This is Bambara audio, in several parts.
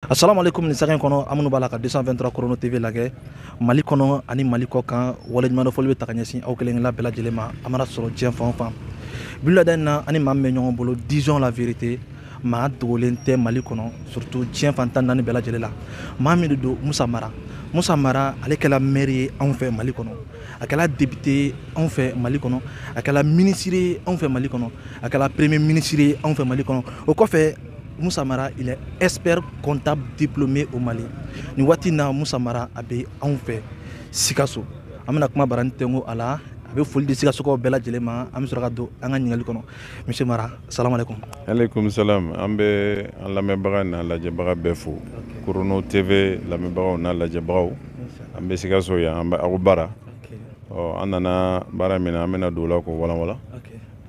Assalamu alaikum. Ni saga in kɔnɔ, an minnu b'a la ka 223 Chrono TV lajɛ Mali kɔnɔ ani Mali kɔ kan, waleɲumandɔn foli bɛ ta ka ɲɛsin aw kelen kelenna bɛɛ lajɛlen ma. A mana sɔrɔ diɲɛ fan o fan, bi lada in na, ani maa min bɛ ɲɔgɔn bolo, disons la vérité, maa dogolen tɛ Mali kɔnɔ, surtout diɲɛ fan 14 bɛɛ lajɛlen la. Maa min de don, Musa Mara. Musa Mara, ale kɛla maire ye anw fɛ Mali kɔnɔ, a kɛla député ye anw fɛ Mali kɔnɔ, a kɛla ministre ye anw fɛ Mali kɔnɔ, a kɛla premier ministre ye anw fɛ Mali kɔnɔ. O kɔfɛ, Moussa Mara, il est expert comptable diplômé au Mali. Ni waati na, Moussa Mara a bɛ anw fɛ Sikaso. An bɛna kuma barani tɛnku a la, a bɛ foli di Sikasokaw bɛɛ lajɛlen ma. An bɛ sɔrɔ ka don an ka ɲininkali kɔnɔ. Monsieur Mara, salam alaikum. Alaikum salam. An bɛ an lamɛnbaga n'a lajɛbaga bɛɛ fo. Chrono TV lamɛnbagaw n'a lajɛbagaw, an bɛ Sikaso yan, an bɛ aw bara. Ɔ, an nana baara min na, an bɛna don o la k'o walanwalan.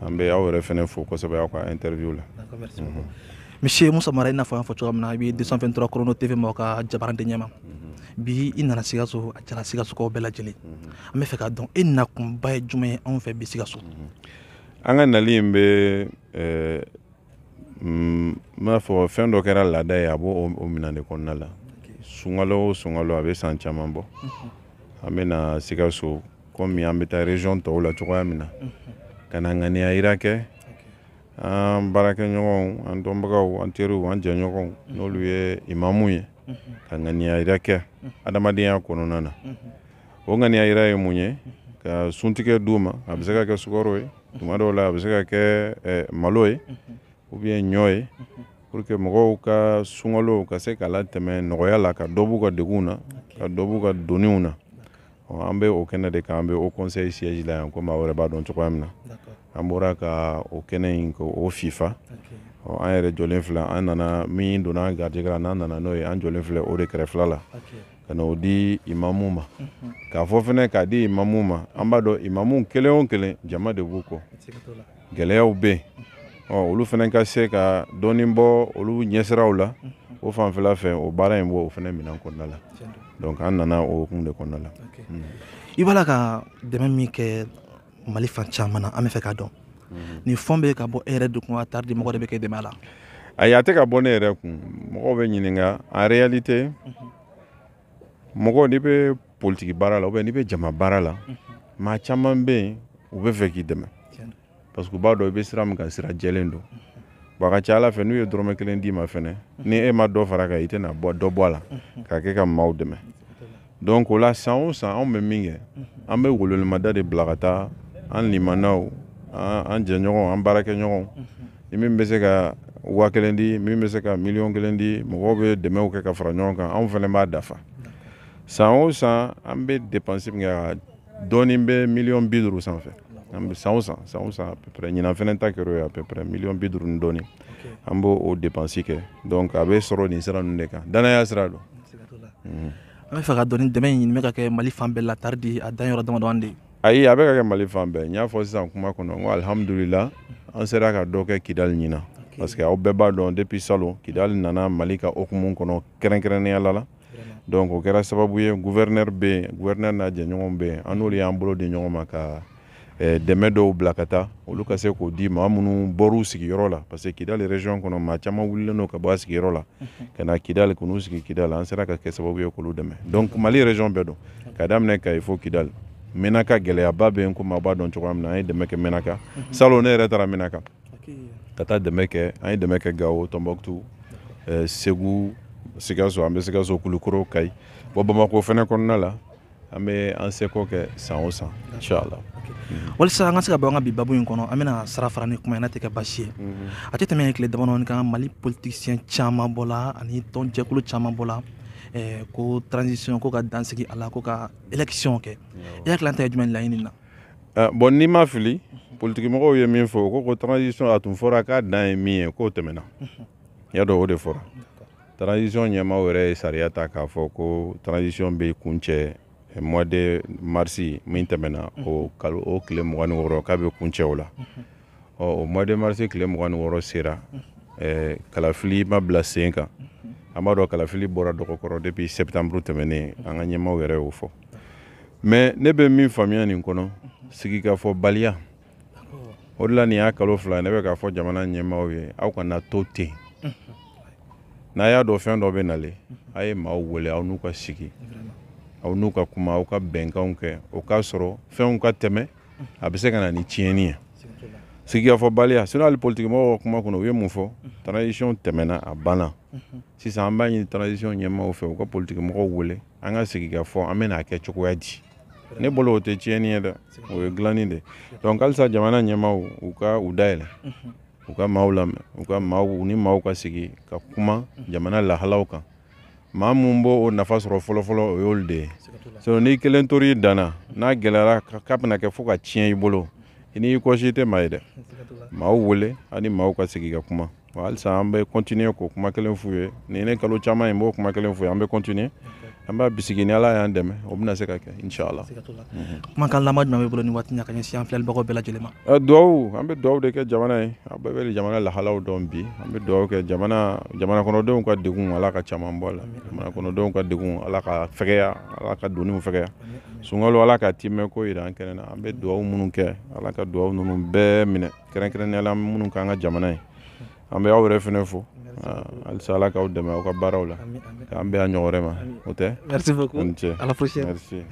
An bɛ aw yɛrɛ fɛnɛ fo kosɛbɛ aw ka interview la. D'accord, merci beaucoup. Monsieur Moussa Mara, i n'a fɔ an y'a fɔ cogoya min na, i bɛ 223 Chrono TV mɔgɔ ka jabaranden ɲɛma. Bi i nana Sikaso, a jara Sikasokaw bɛɛ lajɛlen. An bɛ fɛ k'a dɔn, e nakunba ye jumɛn ye anw fɛ bi Sikaso? An ka nali in bɛ n b'a fɔ fɛn dɔ kɛra laada ye, a b'o o minɛn de kɔnɔna la. Sunkalo o sunkalo, a bɛ san caman bɔ, an bɛ na Sikaso komi an bɛ taa région tɔw la cogoya min na, ka na ŋaniya yira kɛ an baarakɛɲɔgɔnw, an dɔnbagaw, an teriw, an jɛɲɔgɔnw, n'olu ye imamu ye, ka ŋaniya yira kɛ adamadenya kɔnɔna na. O ŋaniya yira ye mun ye? Ka suntigɛ d'u ma. A bɛ se ka kɛ sukaro ye tuma dɔw la, a bɛ se ka kɛ malo ye ou bien ɲɔ ye, pour que mɔgɔw ka sunkalo ka se k'a latɛmɛ nɔgɔya la, ka dɔ b'u ka degunw na, ka dɔ b'u ka doniw na. An bɛ o kɛnɛ de kan, an bɛ o conseil siège la yan, komi aw yɛrɛ b'a dɔn cogoya min na. An bɔra ka o kɛnɛ in k'o fifa. An yɛrɛ jɔlen filɛ, an nana min donna an garijɛgɛ la, n'an nana n'o ye, an jɔlen filɛ o de kɛrɛfɛla la, ka n'o di imamu ma. K'a fɔ fɛnɛ k'a di imamu ma, an b'a dɔn imamu kelen o kelen, jama de b'u kɔ, gɛlɛyaw bɛ yen. Ɔ, olu fɛnɛ ka se ka dɔɔnin bɔ olu ɲɛsiraw la o fanfɛla fɛ, o baara in b'o fɛnɛ minɛn kɔnɔna la. Donc an nana o hukumu de kɔnɔna la. I b'a la ka dɛmɛ min kɛ Mali fan caman na, an bɛ fɛ k'a dɔn, nin fɛn bɛ ka bɔ e yɛrɛ de kun, a taara di mɔgɔ de bɛ kɛ dɛmɛ a la? Ayi, a tɛ ka bɔ ne yɛrɛ kun. Mɔgɔw bɛ ɲininka. En réalité, mɔgɔ n'i bɛ politiki baara la ou bien n'i bɛ jama baara la, maa caman bɛ yen, u bɛ fɛ k'i dɛmɛ, parce que u b'a dɔn i bɛ sira min kan, sira jɛlen don. Bon, a ka ca ala fɛ, n'u ye dɔrɔmɛ kelen d'i ma fɛnɛ, ni e ma dɔ fara kan, i tɛna bɔ dɔ bɔ a la k'a kɛ ka maaw dɛmɛ. Donc o la, san o san, anw bɛ min kɛ, an bɛ welewelemada de bila ka taa an limanaw, an jɛɲɔgɔnw, an baarakɛɲɔgɔnw. Ni min bɛ se ka 1000 di, min bɛ se ka 1,000,000 di, mɔgɔw bɛ dɛmɛw kɛ ka fara ɲɔgɔn kan, anw fɛnɛ b'a dafa. San o san, an bɛ dépense min kɛ, dɔɔnin bɛ 50 million sanfɛ. An bɛ san o san, san o san, à peu près, ɲinan fɛnɛ ta kɛra o ye, à peu près 50 million ni dɔɔnin, an b'o o dépense kɛ. Donc a bɛ sɔrɔ nin sira ninnu de kan, danaya sira don. An bɛ fɛ ka dɔn, ni dɛmɛ in bɛ ka kɛ Mali fan bɛɛ la, tari di a dan yɔrɔ damadɔni de ye? Ayi, a bɛ ka kɛ Mali fan bɛɛ. N y'a fɔ sisan kuma kɔnɔ n ko alihamudulila, an sera ka dɔ kɛ Kidali ɲinan, parce que aw bɛɛ b'a dɔn, depuis salon, Kidali nana Mali ka hokumu kɔnɔ kɛrɛnkɛrɛnnenya la. Donc o kɛra sababu ye, gouverneur bɛ yen, gouverneur n'a jɛɲɔgɔnw bɛ yen, an n'olu y'an bolo di ɲɔgɔn ma ka dɛmɛ dɔw bila ka taa, olu ka se k'o di maa minnu bɔr'u sigiyɔrɔ la, parce que Kidali région kɔnɔ, maa caman wulilen don ka bɔ a sigiyɔrɔ la ka na Kidali, k'u sigi Kidali. An sera ka kɛ sababu ye k'olu dɛmɛ. Donc Mali région bɛɛ don, ka daminɛ Kayi fo Kidali. Menaka, gɛlɛyaba bɛ yen, komi aw b'a dɔn cogoya min na, an ye dɛmɛ kɛ Menaka. Salon, ne yɛrɛ taara Menaka ka taa dɛmɛ kɛ. An ye dɛmɛ kɛ Gawo, Tɔnbɔkutu, Segu, Sikaso, an bɛ Sikaso, Kulukoro, Kayi. Bon, Bamakɔ fɛnɛ kɔnɔna la, an bɛ an seko kɛ san o san, inshallah. Walisa an ka se ka bɔ an ka bi babu in kɔnɔ, an bɛna sara fara ni kuma ye, n'a tɛ kɛ baasi ye. A tɛ tɛmɛ tile damadɔni kan, Mali politicien caman bɔla ani tɔn jɛkulu caman bɔla ko transition ko ka dan sigi a la, ko ka élection kɛ. I hakilina ta ye jumɛn laɲini na? Bon, n'i ma fili, politikimɔgɔw ye min fɔ, ko transition, a tun fɔra k'a dan ye min ye, k'o tɛmɛna. I y'a dɔn, o de fɔra. Transition ɲɛmaaw yɛrɛ ye sariya ta k'a fɔ ko transition bɛ kuncɛ mois de mars min tɛmɛna, o kalo o tile 26, k'a bɛ kuncɛ o la. Ɔ, o mois de mars tile 26 sera, kalafili ma bila sen kan. An b'a dɔn kalafili bɔra dɔgɔkɔrɔ depuis septembre tɛmɛnen, an ka ɲɛmaaw yɛrɛ y'o fɔ. Mais ne bɛ min faamuya nin kɔnɔ, sigikafɔbaliya. O de la, nin y'a kalo 2, ne bɛ k'a fɔ jamana ɲɛmaaw ye, aw kana to ten. N'a y'a dɔn fɛn dɔ bɛ nalen, a ye maaw wele, aw n'u ka sigi, aw n'u ka kuma, aw ka bɛnkanw kɛ. O k'a sɔrɔ fɛnw ka tɛmɛ, a bɛ se ka na ni tiɲɛni ye, sigikafɔbaliya. Sinon hali politikimɔgɔw ka kuma kɔnɔ, u ye mun fɔ? Transition tɛmɛna, a banna. Sisan an b'a ɲini transition ɲɛmaaw fɛ, u ka politikimɔgɔw wele, an ka sigi ka fɔ an bɛna a kɛ cogoya di. Ne bolo, o tɛ tiɲɛni ye dɛ, o ye dilanni de. Donc halisa jamana ɲɛmaaw, u ka u dayɛlɛ, u ka maaw lamɛn, u ka maaw u ni maaw ka sigi ka kuma jamana lahalaw kan. Maa mun b'o o nafa sɔrɔ fɔlɔfɔlɔ, o y'olu de ye. Sinon n'i kelen tor'i danna, n'a gɛlɛyara k'a bɛna kɛ fo ka tiɲɛ i bolo, i n'i kɔsi tɛ maa ye dɛ. Maaw wele, ani maaw ka sigi ka kuma. Halisa an bɛ continuer k'o kuma kelen f'u ye. Nin ne kalo caman ye, n b'o kuma kelen f'u ye. An bɛ continuer, an b'a bisigi, ni Ala y'an dɛmɛ, o bɛna se ka kɛ, inshallah. Kumakan laban jumɛn bɛ bolo ni waati in na ka ɲɛsin an filɛlibagaw bɛɛ lajɛlen ma? Duwawu, an bɛ duwawu de kɛ jamana ye. Aw bɛɛ bɛ jamana lahalaw dɔn bi. An bɛ duwawu kɛ jamana, jamana kɔnɔdenw ka degun, Ala ka caman bɔ a la. Jamana kɔnɔdenw ka degun, Ala ka fɛgɛya, Ala ka doniw fɛgɛya. Sunkalo, Ala ka timɛ ko yira an kɛnɛ na. An bɛ duwawu minnu kɛ, Ala ka duwawu ninnu bɛɛ minɛ, kɛrɛnkɛrɛnnenya la minnu k'an ka jamana ye. An bɛ aw yɛrɛ fɛnɛ fo halisa, Ala k'aw dɛmɛ aw ka baaraw la. K'an bɛn a ɲɔgɔn wɛrɛ ma, o tɛ? Merci beaucoup. A ni ce. À la prochaine. Merci.